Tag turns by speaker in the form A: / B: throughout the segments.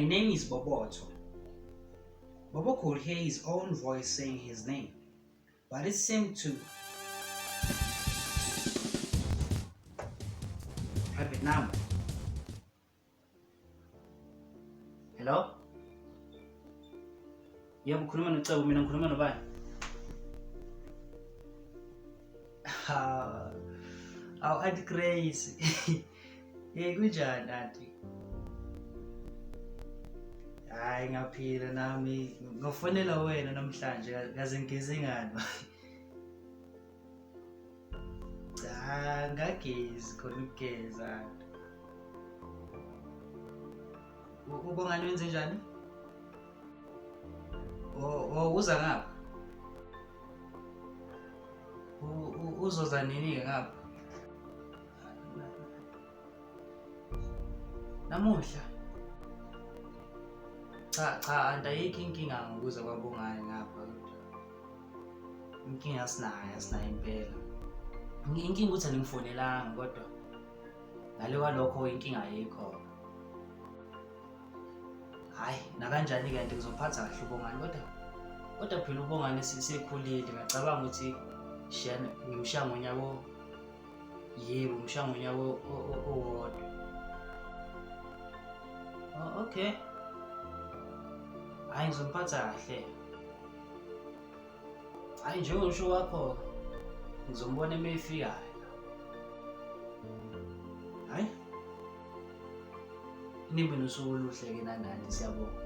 A: My name is Boboto. Bobo could hear his own voice saying his name, but it seemed to private number. Hello? Yebo, ukhuluma noCebo, mina ngikhuluma nobani? Ha. Awu Auntie Grace. Hey kunjani auntie? Hayi ngaphila nami ngofonela wena namhlanje kaze ngigeze ngani. Cha ngagezi khona ukugeza. Ubongani wenze njani? Oh, uza ngapha. Uzoza nini-ke ngapha? Namuhla. Cha cha anti ayikho inkinga ngokuza kwabongani ngapha kodwa. Inkinga sinayo asinayo impela. Inkinga ukuthi angifonelanga kodwa ngale kwalokho inkinga ayikho. Hayi nakanjani-ke anti ngizophatha kahle ubongani kodwa kodwa phela ubongani sekhulile ngacabanga ukuthi shiya ngimshiya ngonyaka yebo ngimshiya ngonyaka owodwa. Oh, okay. Hayi ngizomphatha kahle. Hayi njengokusho kwakho ngizombona uma efikayo. Hayi. Nibe nosuku oluhle-ke nanani siyabonga.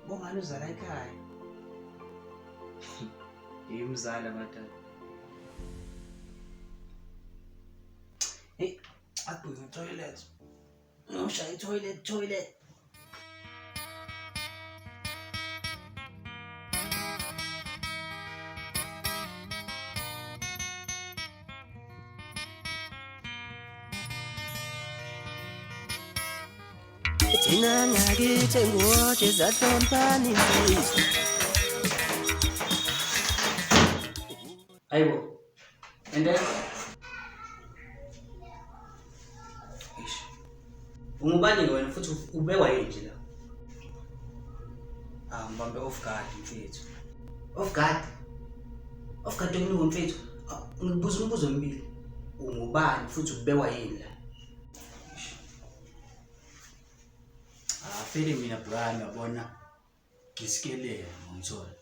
A: Bongani uzala ekhaya. Yimzala madoda. Hey, akubuye toilet. Ngishaya i-toilet, toilet.
B: Thina ngakithi ngoje zahloniphani insizwa.
A: Hayibo. And then Eish. Ungubani wena futhi ubekwa yini nje la? Ah, ngibambe off guard mfethu. Off guard. Off guard okuningi mfethu. Ah, ngikubuza umbuzo emibili. Ungubani futhi ubekwa yini la? Eish. Ah, feli mina Brian yabona ngisikelela ngithola.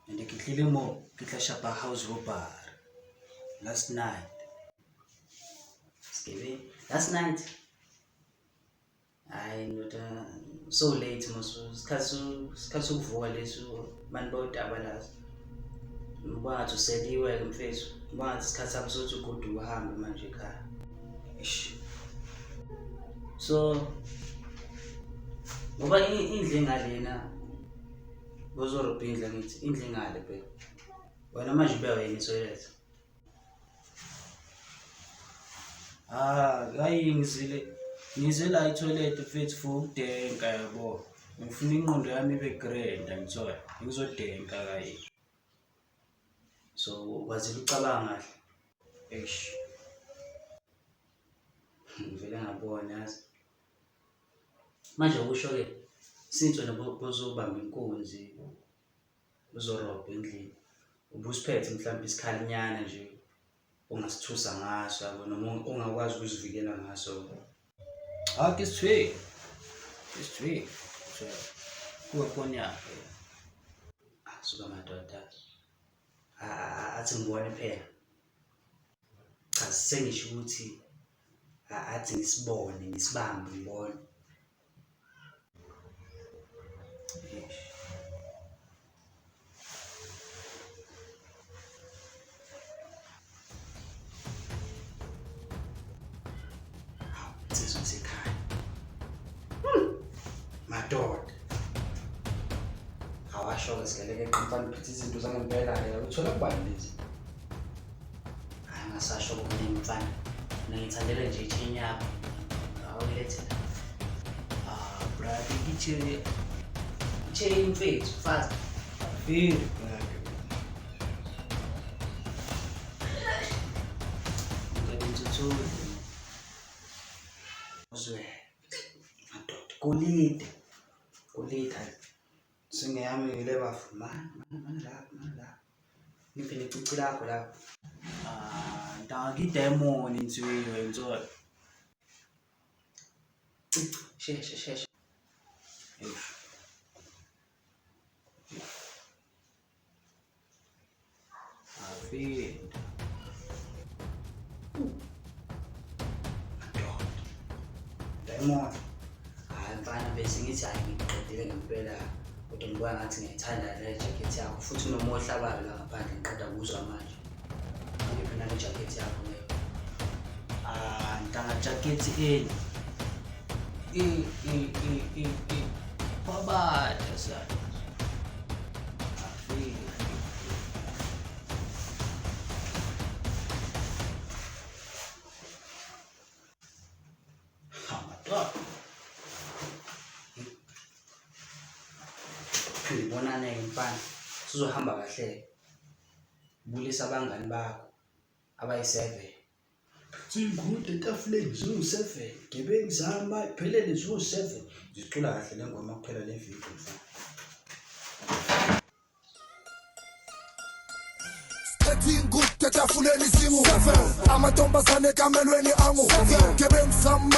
A: And ke tlile mo ke tla shapa house robbery last night. Skebe last night. Hayi ndoda so late mos isikhathi isikhathi sokuvuka leso abantu bawutabalaza. Ngibona ngathi useliwe-ke mfethu. Ngibona ngathi isikhathi sakho sokuthi ugoduke uhambe manje ekhaya. Eish. So ngoba indlu engalena Bozorobha indlu angithi indlu engale phela. Wena manje ubeka yini itoilet? Ah, hayi ngizile ngize la itoilet mfethu for ukudenka yabo. Ngifuna ingqondo yami ibe grand angithola. Ngizodenka kayi. So ukwazile ukucabanga kahle. Eish. Ngivele ngabona yazi. Manje ukusho-ke since wena bozobamba inkunzi uzorobha endlini ubusiphethe mhlawumbe isikhalinyana nje ongasithusa ngaso yabo noma ongakwazi ukuzivikela ngaso. Ah, ke sithwe. Ke sithwe. Kuwe foni yakhe. Ah, suka madoda. Athi ngibone phela. Cha sengisho ukuthi athi ngisibone ngisibambe ngibone. Hawu, insizwa yasekhaya. Madoda. Awasho-ke sigeleke eqhampani uphethe izinto zangempela-ke uthola kubani lezi? Hayi ngasasho okuningi mfana. Mina ngithandele nje i-chain yakho. Awuyilethe la. Ah, brother, i-chain. I-chain mfethu, fast.
C: Feel, brother.
A: Ngicela intuthuko. Golide. Golide hayi. Singeyami le bafu. Mani, mani, mani lapho, mani lapho. Ngiphe necici lakho lapho.
C: Ah, ntanga idemon insiwiwe ngithola.
A: Cici, sheshe, sheshe.
C: Eish. Afile.
A: Madoda. Diamond. Hayi mfana bese ngithi hayi ngiqedile ngempela. Kodwa ngibona ngathi ngiyayithanda le jacket yakho futhi unomoya ohlabayo la ngaphandle ngiqeda kuzwa manje. Angiphe nale jacket yakho leyo.
C: Ah, ntanga jacket eli. E e e e e. Kwabada sana. Afile.
A: Madoda. Phinde ubonane-ke mfana. Sizohamba kahle-ke. Bulisa abangani bakho abayi-7. Zingude etafuleni ziwu-7, gebengu zami ayiphelele ziwu-7. Zicula kahle le ngoma kuphela le video mfana.
D: Siphethe etafuleni singu-7 amantombazane ekamelweni angu-7 gebengu zami.